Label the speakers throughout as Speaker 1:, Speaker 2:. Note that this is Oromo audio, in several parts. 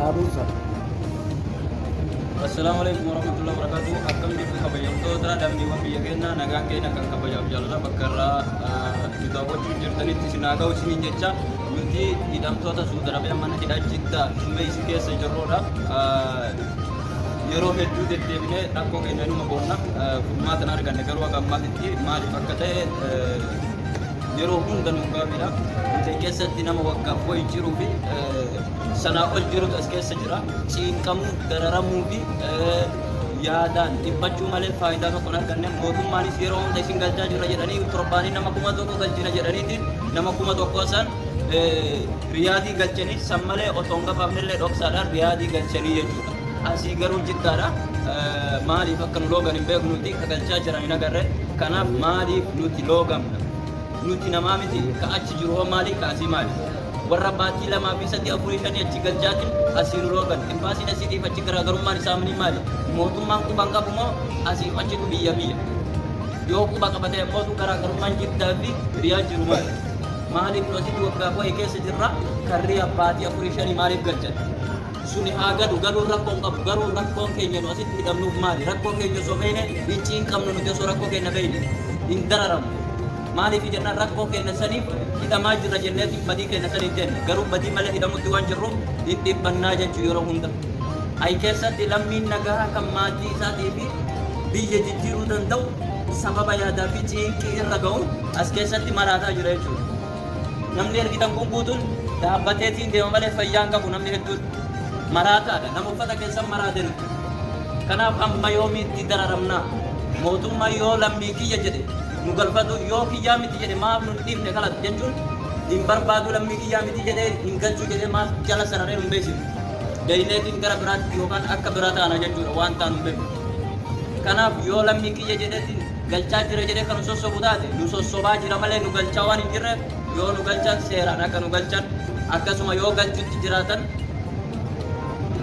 Speaker 1: Aduusa.
Speaker 2: Assalaamu alaikum warahmatullahi wabarakatuh. Akkam jirtu kabajamtoota lammiiwwan biyya keenyaa? Nagaan keenya kan kabajaaf jaalala bakka irraa nu daawwachuu jirtanitti isin haa ga'u isiniin jecha, nuti hidhamtoota Suudi Arabiyaa mana hidhaa Jiddaa Shumeessi keessa jirrudha. Yeroo hedduu deddeebinee rakkoo keenya numa boonna, furmaata hin arganne. Garuu akka ammaatitti maaliif akka ta'e yeroo hunda nuun gaafidha. Nuti keessatti nama waggaaf wayi jiruu fi sanaa ol jirutu as keessa jira. Ciinqamuu, dararamuu fi yaadaan dhiphachuu malee faayidaa tokko hin arganne. Mootummaanis yeroo hunda isin galchaa jirra jedhanii, torbaanii nama 1000 galchina jedhaniitiin nama 1000 san Riyaadii galchanii, san malee otoo hin gabaafnellee dhoksaadhaan Riyaadii galchanii jechuudha. Asii garuu Jiddaadha. Maaliif akka nu loogan hin beeknuti, ka galchaa jiran hin agarre. Kanaaf maaliif nuti loogamna? Nuti namaa miti? Ka achi jiru hoo maali? Ka asii maali? Warra baatii lamaa fi sadii, afurii, shanii achi galchaatiin asii nu loogan. Imbaasiin asiitiif achi garaagarummaan isaanii maali? Mootummaan quba hin qabu moo asiif achitu biyya biyya? Yoo quba qabatee ammootu garaagarummaan Jiddaa fi Riyaa jiru maali? Maaliif nu asitti waggaa wayi keessa jirra, kan Riyaa baatii afurii shanii maaliif galchan? Suni haa galu, galuun rakkoo hin qabu. Garuu rakkoon keenya nu asitti hidhamnuuf maali? Rakkoo keenya osoo beekne hin ciinqamnu nuti, osoo rakkoo keenya beekne hin dararamnu. Maaliif jennaan, rakkoo keenya saniif hidhamaa jirra jenneeti badii keenya saniif jenne. Garuu badii malee hidhamutti waan jirruuf hin dhiphannaa jechuu yeroo hunda. Ayi keessatti lammiin nagaa kan maatii isaatii fi biyya jijjiiruu danda'u sababa yaadaa fi ciinqii irra ga'uun as keessatti maraataa jira jechuudha. Namni argitan kun guutuun dhaabbateetiin deema malee fayyaa hin qabu, namni hedduun maraataadha. Nama uffata keessan maraate nuti. Kanaaf amma yoomiitti dararamnaa? Mootummaa yoo lammii kiyya jedhe nu galfatu, yoo kiyyaa miti jedhe maaf nu hin dhiifne kalas jechuun hin barbaadu, lammii kiyyaa miti jedhee hin galchuu jedhee maaf jala sararee nu hin beeksifne? Beeyneetiin gara biraatti yookaan akka biraa taana jechuudha, waan taanu hin beeknu. Kanaaf yoo lammii kiyya jedheetiin galchaa jira jedhee kan nu sossobu taate, nu sossobaa jira malee nu galchaa waan hin jirreef, yoo nu galchan seeraan akka nu galchan, akkasuma yoo galchutti jiraatan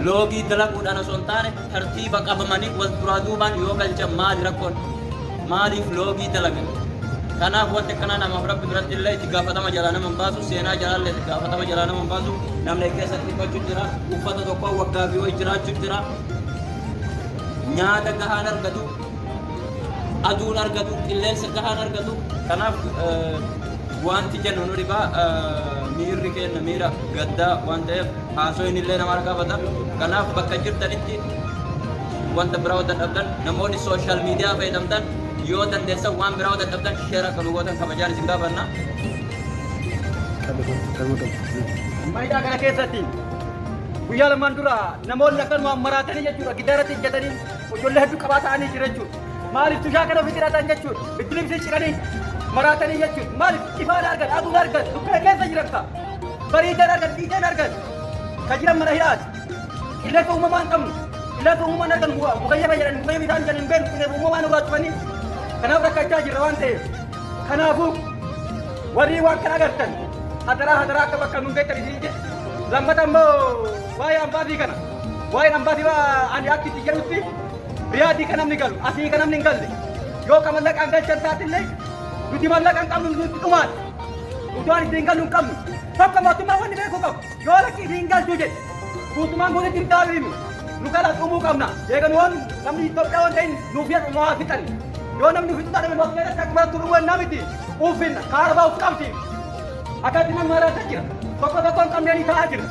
Speaker 2: loogii dalaguudhaan osoo hin taane tartiiba qabamanii wal duraa duubaan yoo galchan maali rakkoon? Maaliif loogii dalagan? Kanaaf wanti akkanaa namaaf Rabbi biratti illee itti gaafatama jalaa nama hin baasu, seenaa jalaa illee itti gaafatama jalaa nama hin baasu. Namni keessatti dhiphachuu jira, uffata tokko waggaa fi wayi jiraachuu jira, nyaata gahaan argatu, aduun argatu, qilleensa gahaan argatu. Kanaaf wanti jennu nu dhibaa, miirri keenya miira gaddaa waan ta'eef haasoyin illee nama harkaafata. Kanaaf bakka jirtanitti wanta biraa yoo dadhabdan, namoonni social media fayyadamtan, yoo dandeessan waan biraa yoo dadhabdan share akka nu gootan kabajaan isin gaafanna.
Speaker 3: Mana kana keessatti guyyaa lamaan dura namoonni akkanumaan maraatanii jechuudha, gidaaratti ejjatanii ijoollee hedduu qabaa ta'anii jira jechuudha. Maaliif tushaa kana ofitti hidhatan jechuudha. Itti limsii ciranii maraatanii jechuudha. Maaliif ifaan argan, aduun argan, dukkana keessa jiran ta'a. Bariitaan argan, dhiitaan argan. Ka jiran mana hidhaati. Qilleensa uumamaa hin qabnu. Qilleensa uumamaa hin argan, mukayyafa jedhan, mukayyafa isaan jedhan hin beeknu. Qilleensa uumamaa nurraa cufanii. Kanaaf rakkachaa jirra waan ta'eef. Kanaafuu warri waan kana agartan hadaraa hadaraa akka bakka nun beektan isin jedhe. Lammata immoo waa'ee ambaasii kana. Waa'een ambaasii ani akka itti jedhutti, Riyaadii kan namni galu, asii kan namni hin galle. Yoo ka mallaqaan galchan taatillee, nuti mallaqa hin qabnu, nuti dhumaan. Utuwaan ittiin gallu hin qabnu. Tokko mootummaa wanni beekuu qabu. Yoo lakki isiin galchuu jedhe, guutumaan guututti hin dhaabu himi. Nu kana dhumuu qabna. Eega nu waan namni Itoophiyaa waan ta'in nuuf jedhu nu haa fixan. Yoo namni nu fixu taate, mootummaa irratti akka barattu dhumuu ennaa miti. Uffin kaarabaa uf qabsi. Akkatti namni maraata jira. Tokko tokko hin qabnee ni taa'aa jira.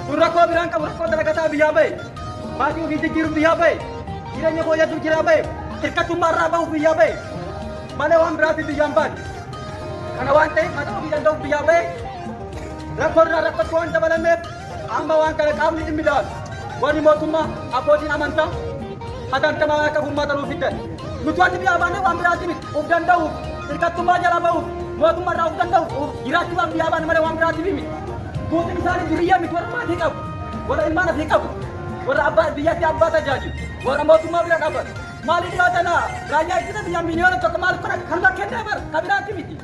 Speaker 3: Kun rakkoo biraan qabu, rakkoo dalagataa biyyaa bahe. Maatii ofii jijjiiruuf biyyaa bahe. Jireenya fooyyessuuf jiraa bahe. Hirkattummaa irraa bahuuf biyyaa bahe. Malee waan biraatiif biyyaan baane. Kana waan ta'eef mataa ofii danda'uuf biyyaa bahe. Rakkoo irraa rakkootti waan dabalameef amma waan kana qaamni dhimmi ilaalu, warri mootummaa, abbootiin amantaa hatantamaa akka furmaata nuuf fiddan. Nuti wanti biyyaa baanee waan biraati miti. Uf danda'uuf, hirkattummaa jala bahuuf, mootummaa irraa uf danda'uuf, jiraachuudhaaf biyyaa baane malee waan biraatiif miti. Guutuun isaanii duriyyaa miti, warra maatii qabu, warra ilmaan ofii qabu, warra abbaa biyyatti abbaa tajaajilu, warra mootummaa bira dhaabbatu. Maaliif dhiyoo tana raayyaa ittisa biyyaa 1 miliyoona maal kana kan kennee bar ka biraatti miti.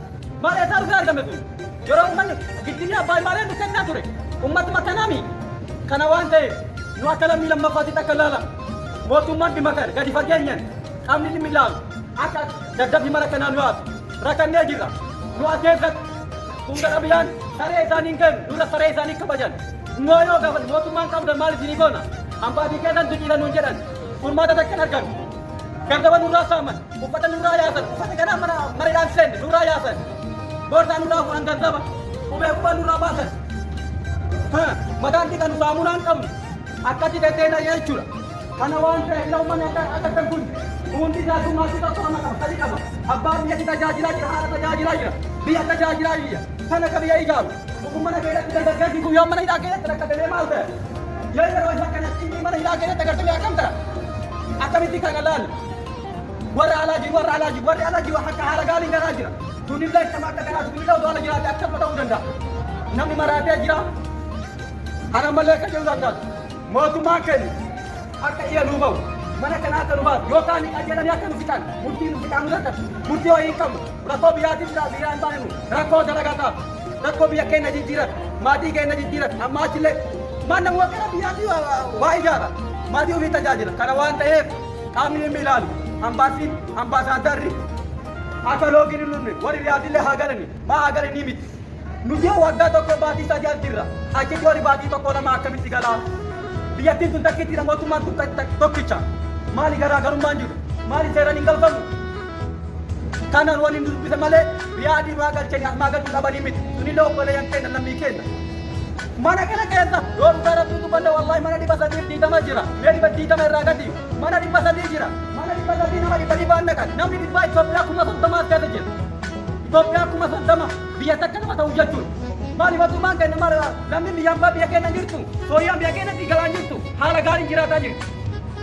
Speaker 3: Maal eessaa dhufee argame sun? Yeroo uummanni giddinni abbaa maalee nu kennaa ture. Uummatuma kanaami. Kana waan ta'eef nu akka lammii lammaffaatitti akka ilaalamu, mootummaan dhimma kana gadi fageenyaan qaamni dhimmi ilaalu akka daddafii mara kanaa nu yaadu. Rakkannee jirra. Nu as keessatti Suuda Arabiyaan saree isaanii hin kennu. Nurra saree isaanii kabajan. Immoo yoo gaafate mootummaan qabdan maal isinii goona? Ambaatii keessan tuciisan nuun jedhan. Furmaata takka hin argannu. Gandaba nurraa saaman, uffata nurraa yaasan, uffata kanaa mana maridhaan seenne nurraa yaasan. Boorsaa nurraa fuudhan gandaba, qubee qubaa nurraa baasan. Mataan dhiqannu saamunaa hin qabnu. Akkatti tetteena jechuudha. Kana waan ta'eef ila uummanni akka agartan kun hundi isaatu maatii tokko lama qaba, sadi qaba. Abbaa biyyatti tajaajilaa jira, haadha tajaajilaa jira, biyya tajaajilaa jira. Kana ka biyya ijaaru. Mana keessatti dargaggeessi guyyaa mana hidhaa keessatti rakkatee maal ta'e? Yoo yeroo isa kana inni mana hidhaa keessatti agartee akkam ta'a? Akkamitti kana laalu? Warra alaa jiru, warra alaa jiru, warri alaa jiru akka haala gaariin garaa jira. Sunillee akkama akka kanaa sunillee odoo ala jiraate akkasuma ta'uu danda'a. Namni maraatee jira. Ana malee akka jiru danda'a. Mootummaan keenya akka iya nuu bahu mana kana akka nu baasu yookaan qajeelanii akka nu fixan murtii nu fixan nu danda'u. Murtii wayii hin qabnu. Rakkoo biyyaatiin biraa biyyaa hin baane nu rakkoo dalagataa rakkoo biyya keenya jijjiiratu maatii keenya jijjiiratu amma achillee mana wakara biyyaatii waa ijaara maatii ofii tajaajila. Kana waan ta'eef qaamni dhimmi ilaalu ambaasiin ambaasaadarri akka loogiin hin dhumne warri riyaadillee haa galani maa haa galanii miti. Nuti waggaa tokko baatii sadii as jirra. Achitti warri baatii tokko lama akkamitti galaa? Biyyattiin tun takkittiidha, mootummaan tun tokkicha. Maali garaagarummaan jiru? Maali seeraan hin galfamu? Kanaan waliin dubbise malee riyaadii maa galchanii as maa galchuu dhabanii miti. Sunillee obboleeyyan keenya lammii keenya. Mana kana keessa yoo dhugaa rabbii dubbanne wallaahi mana 320 jira. Mee 120 irraa gadi mana 300 jira. Mana 300 nama dhibba dhibbaan naqan. Namni dhibbaa Itoophiyaa 30,000 as keessa jira. Itoophiyaa 30,000 biyya takka nama ta'u jechuudha. Maali mootummaan keenya maal lammiin biyya ambaa biyya keenya jirtu sooyyaan biyya keenyatti galaa jirtu haala gaariin jiraataa jirtu.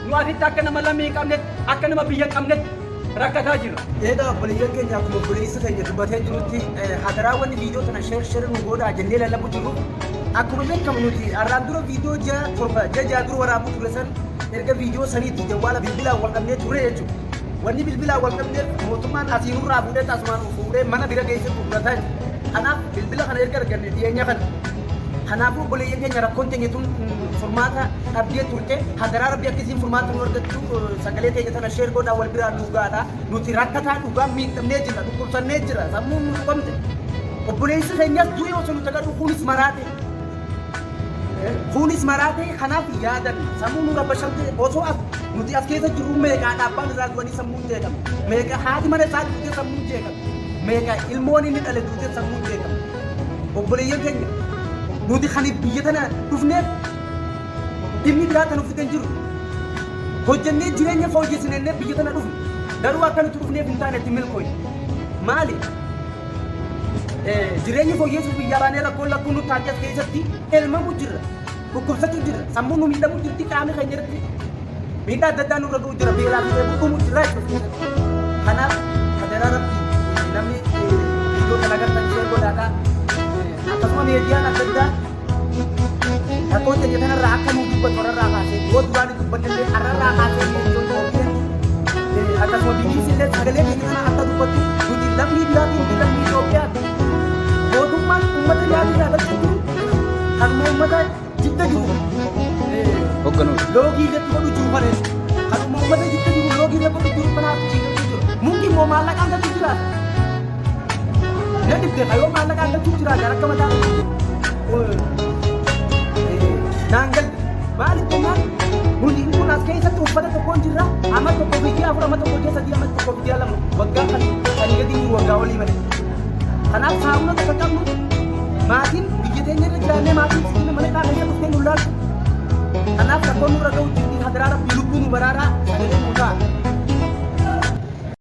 Speaker 3: Nu asitti akka nama lammii hin qabnetti akka nama biyya hin qabnetti rakkataa jirra.
Speaker 1: Egaa obboleeyyan keenya akkuma obboleessi keenya dubbatee jirutti hadaraa wanni viidiyoo tana share share nu godhaa jennee lallabu jirru akkuma beekamu nuti har'aan dura viidiyoo ji'a torba ji'a ja'a dura waraabuu ture san erga viidiyoo saniitti jawwaala bilbilaan wal qabnee ture jechuudha. Wanni bilbilaan wal qabneef mootummaan asii nurraa fuudhee tasumaan fuudhee mana bira geessee gurgurataa jira. Kanaaf bilbila kana erga arganne dhiyeenya kana. Kanaafuu obboleeyyan keenya rakkoon teenya tun furmaata dhabdee turte hadaraa rabbi akka isiin furmaata nu argattu sagalee teenya tana share godhaa wal biraan nu gaadha. Nuti rakkataa dhugaa miidhamnee jirra dhukkubsannee jirra sammuun nu dhukubamte. Obboleessi keenyas du'e osoo nuti agarru kunis maraate. Kunis maraate kanaaf yaadan sammuu nu rabbashamte osoo as nuti as keessa jirru meeqaa dhaabbaan irraa du'anii sammuun jeeqame. Meeqa haati mana isaa duutee sammuun jeeqame. Meeqa ilmoon inni dhale duutee sammuun jeeqame. Obboleeyyan keenya nuti kan biyya tana dhufneef dhimmi biraa kan nuuf fidan jiru. Hojjennee jireenya fooyyessinee biyya tana dhufne. Garuu akka nuti dhufneef hin taane itti milkooyne. Maali? Jireenya fooyyessuuf biyyaa baanee rakkoon lakkuun nu taate as keessatti elmamu jirra. Dhukkubsachuu jirra. Sammuun nu miidhamu jirti qaamni keenya irratti miidhaa adda addaa nurra ga'u jira. Beelaa fi dheebuu dhumu jirra jechuudha. Kanaaf hadaraa rabbii namni viidiyoo kana agartan share godhaadhaa. Akkasuma miidiyaan adda addaa rakkoo teenya kanarraa akka nu dubbatu har'arraa kaasee yoo duraan dubbanne illee har'arraa kaasee miidiyoon OBN akkasuma BBC illee sagalee keenya kana akka dubbattu nuti lammii biraatiin fi lammii Itoophiyaati. Mootummaan uummata yaaduu irraa galchuu jiru kanuma uummata jidda jiru
Speaker 2: Hoogganuudha.
Speaker 1: loogii irratti godhu jiru kana jechuudha. Kanuma uummata jidda jiru loogii irra godhu jiru kanaaf jiru jiru. Mukti immoo maallaqaan galchuu jiraata. Na dhibde yoo maallaqaan galchuu jiraata akka mataa naan galte. Maaliif jennaan nuti kun as keessatti uffata tokkoon jirra amma tokko fi ji'a afur amma tokko ji'a sadii amma tokko fi ji'a lama waggaa kan kan gadi jiru waggaa olii malee. Kanaaf saamuna takka qabnu maatiin biyya teenya irra jiraannee maatiin sibiila mana isaa keessa dhuftee nu laaltu. Kanaaf rakkoon nurra ga'u jirti hadaraa rabbii lubbuu nu baraaraa.